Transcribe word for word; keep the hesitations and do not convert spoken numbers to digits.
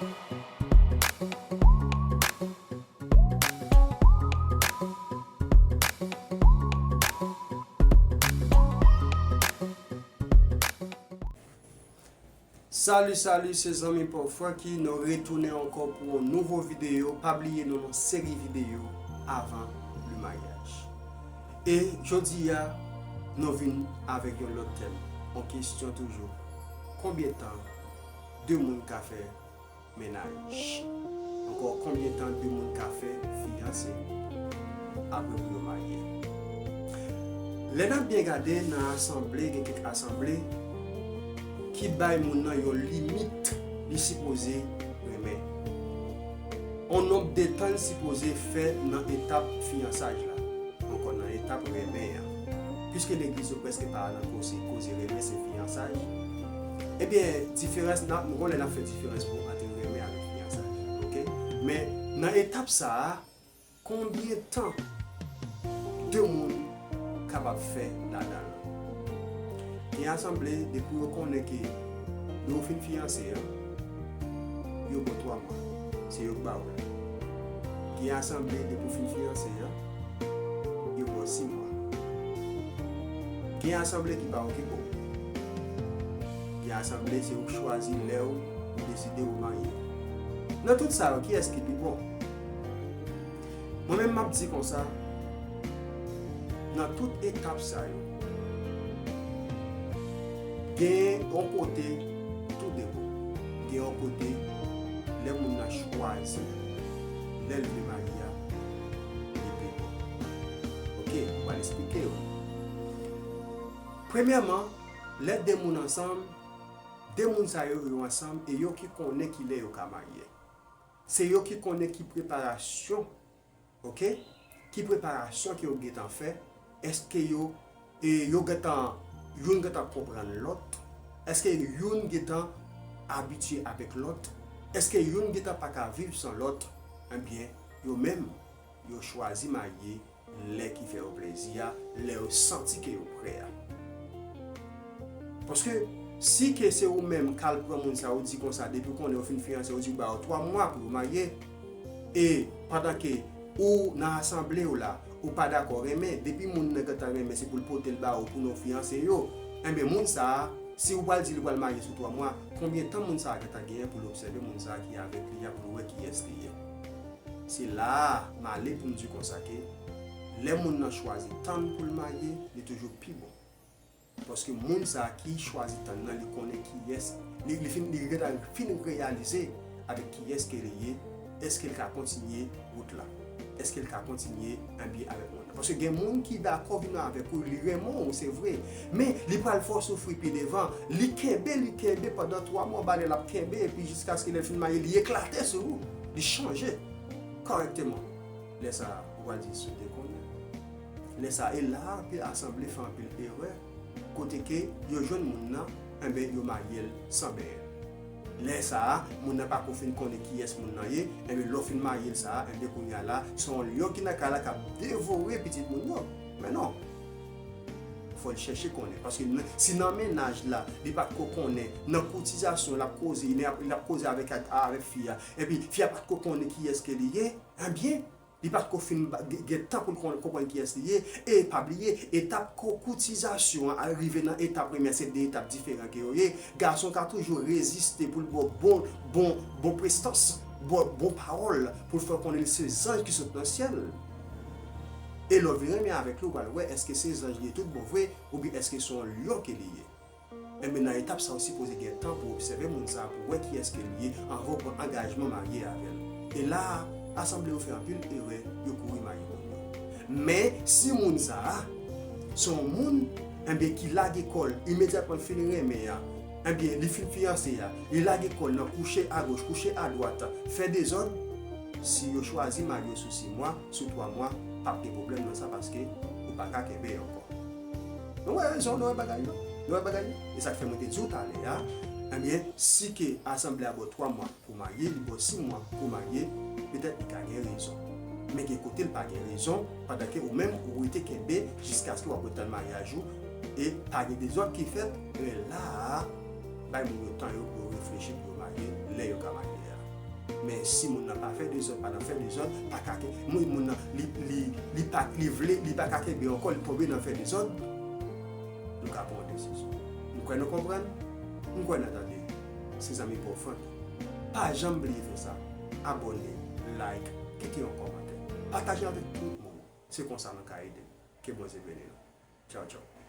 Salut, salut, se zanmi pa w Francky, nou retounen ankò pou yon nouvo videyo. Pa bliye nou nan seri videyo avan le maryaj. E jodi a, nou vin avèk yon lòt tèm, yon kesyon toujou. Konbyen tan de moun ka fè mennaj? Ankò, konbyen tan de moun ka fè fiyanse apre pou yo marye? Lè n ap byen gade, nan asanble, gen kèk asanble ki bay moun nan yon limit li sipoze renmen. On nonb de tan li sipoze fè nan etap fiyansaj la, ankò nan etap renmen an. Piske legliz yo prèske pa nan koze, koze renmen, se fiyansaj. Ebyen, diferans nan, nou konnen n ap fè diferans pou ant renmen avèk fiyansaj, oke? Men nan etap sa a, konbyen tan de moun kapab fè ladan l? Gen asanble, depi yo konnen ke lè w fin fiyanse an, yo ba w twa mwa. Se yo k ba w l. Gen asanble, depi w fin fiyanse an, yo ba w sis mwa. Gen asanble ki pa okipe w. Gen asanble, se ou k chwazi lè ou deside ou marye. Nan tout sa yo, kiyès ki pi bon? Mwen menm, m ap di konsa, nan tout etap sa yo, gen yon kote tou de bon. Gen yon kote, lè moun nan chwazi, lè l vle marye a, li pi bon. Oke, m pral esplike w. Premyèman, lè de moun ansanm, de moun sa yo, yo ansanm, e yo ki konnen kilè yo ka marye. Se yo ki konnen ki preparasyon, oke? Ki preparasyon ke yo gentan fè? Èske yo, e, yo gentan, youn gentan konprann lòt? Èske youn gentan abitye avèk lòt? Èske youn gentan pa ka viv san lòt? Ebyen, yo menm, yo chwazi marye lè ki fè yo plezi a, lè yo santi ke yo prè a. Paske si ke se ou menm k al pran moun sa, ou di konsa, depi w konnen ou fin fiyanse, ou di yo ba w twa mwa pou yo marye, e pandan ke ou nan asanble w la, ou pa dakò renmen, depi moun nan gentan renmen, se pou l pote l ba ou pou nou fiyanse yo, enben, moun sa a, si ou pral di li pral marye sou twa mwa, konbyen tan moun sa a gentan genyen pou l obsève moun sa a ki avèk li a, pou l wè kiyès li ye? Se la a, m ale pou m di konsa ke lè moun nan chwazi tann pou l marye, li toujou pi bon. Paske moun sa a ki chwazi tann nan, li konnen kiyès, li, li fin, li gentan fin reyalize avèk kiyès ke li ye, èske l ka kontinye wout la? Èske l ka kontinye anbye avèk moun nan? Paske gen moun ki dakò vin avèk ou, li renmen w, se vre, men li pral fè w soufri pi devan. Li kenbe, li kenbe pandan twa mwa, ba lè l ap kenbe, epi jiskaske lè l fin marye, li eklate sou ou, li chanje kòrèkteman. Lè sa a, ou pral di sou te konnen. Lè sa a, e la a, anpil asanble fè anpil erè, kote ke yo jwenn moun nan, enben, yo marye l san benyen. Lè sa a, moun nan pako fin konnen kiyès moun nan ye, enben, lè w fin marye l sa a, enben, kounye a la, se yon lyon ki nan kay la k ap devore pitit moun yo. Men non. Fò l chèche konnen. Paske nan, si nan mennaj la, li pa t ko konnen, nan koutizasyon, l ap koze, li ap, l ap koze avèk, avèk fi a, epi fi a pa t ko konnen kiyès ke li ye, enben, li pa t ko fin ba, gen, gen tan pou l kon, konprann kiyès li ye. E pa bliye, etap ko, koutizasyon an al rive nan etap renmen, se de etap diferan ke yo ye. Gason ka toujou reziste pou l ba w bon, bon, bon prestans, bon, bon pawòl, pou l fè w konnen se zanj ki sot nan syèl. E lè w vin renmen avèk li, ou pral wè èske se zanj li ye tout bon vre, oubyen èske se yon lyon ke li ye. Enben, nan etap sa, ou sipoze gen tan pou obsève moun sa a, pou wè kiyès ke li ye, anvan w pran angajman marye avè l. E la a, asanble yo fè anpil erè, yo kouri marye moun yo. Men, si moun sa a, se yon moun, enben, ki lage kò l, imedyatman l fin renmen an, enben, li fin fiyanse a, li lage kò l nan kouche agoch, kouche adwat, fè dezòd, si yo chwazi marye w sou sis mwa, sou twa mwa, p ap gen pwoblèm nan sa, paske ou pa ka kenbe ankò. Nou wè rezon, nou wè bagay yo. Nou wè bagay yo. E sa k fè mwen te di w talè a, enben, si ke asanble a ba w twa mwa pou marye, li ba w sis mwa pou marye, petèt li ka gen rezon. Men gen kote l pa gen rezon, pandan ke ou menm ou rete kenbe jiskaske w ap ret tann maryaj ou, e pa gen dezòd ki fèt, men la a, bay moun yo tan yo pou yo reflechi, pou yo marye, lè yo ka marye a. Men si moun nan pa fè dezòd, pa nan fè dezòd, pa ka ke, moun, moun nan, li, li, li pa, li vle, li pa ka kenbe ankò, li tonbe nan fè dezòd, nou ka pran yon desizyon. M kwè nou konprann, m kwè n a tande. Se zanmi pa w Frank. Pa janm bliye fè sa. Abòne, like, kite yon kòmantè. Pataje avèk tout moun. Se konsa nou ka ede. Ke Bondye beni nou. Tchaw, tchaw.